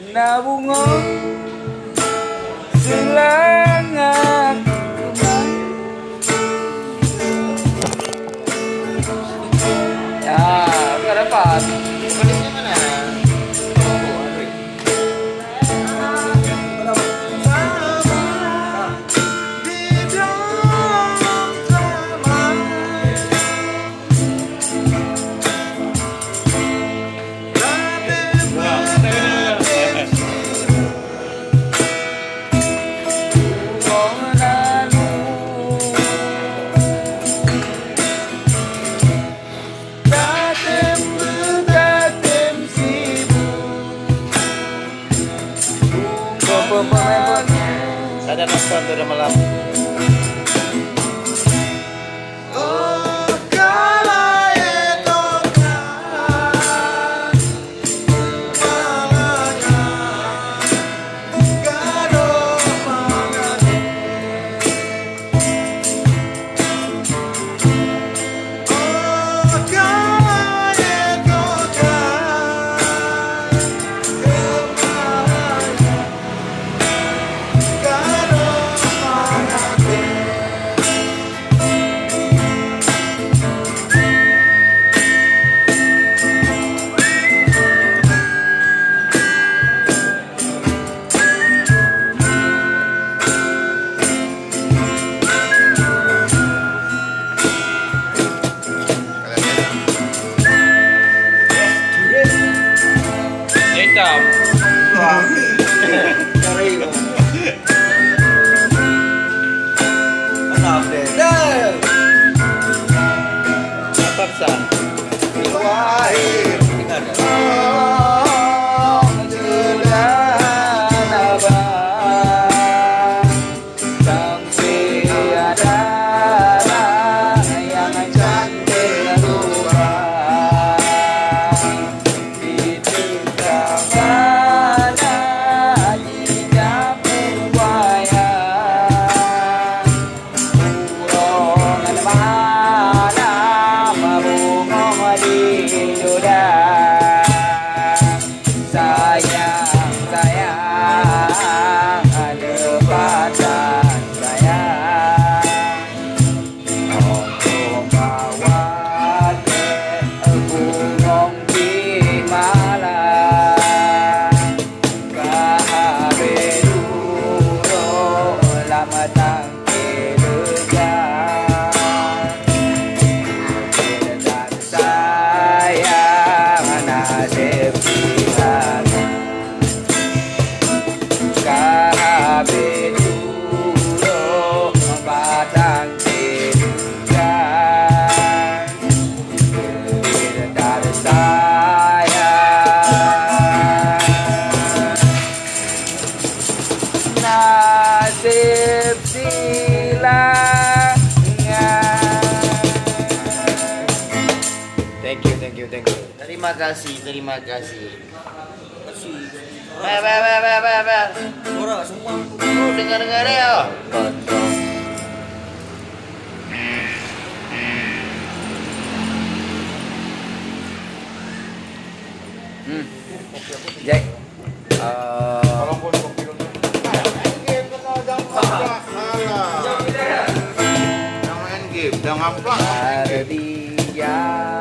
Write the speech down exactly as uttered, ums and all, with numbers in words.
Na bungoh seulangak keumang. Ah, ka dapat. Saja nonton tu dah malam. Hitam. Wah. Ngeri kok. Mantap deh. Dah. Apa pesan? Wahai. Dengar. Sudah abang. Sampai ada nyang cantik rupa, di tengah bana di jambu buaya. Uroe ngon malam bungong di duda. Sayang, sayang, lepaskan sayang. Hong kong kawat bungong di malam. Ka habéh dudoe lam tangke leuja. Sayang naseb jih hana ka habéh dudoe batang keudeuka. Keu that sayang naseb silangan. Thank you, thank you, thank you. Terima kasih, terima kasih. Beh, beh, beh, beh, beh, beh. Suara semua. Oh, dengar-dengar ya. Hmm. Jack. Eh, Jangan main game, jangan apa. Ardia.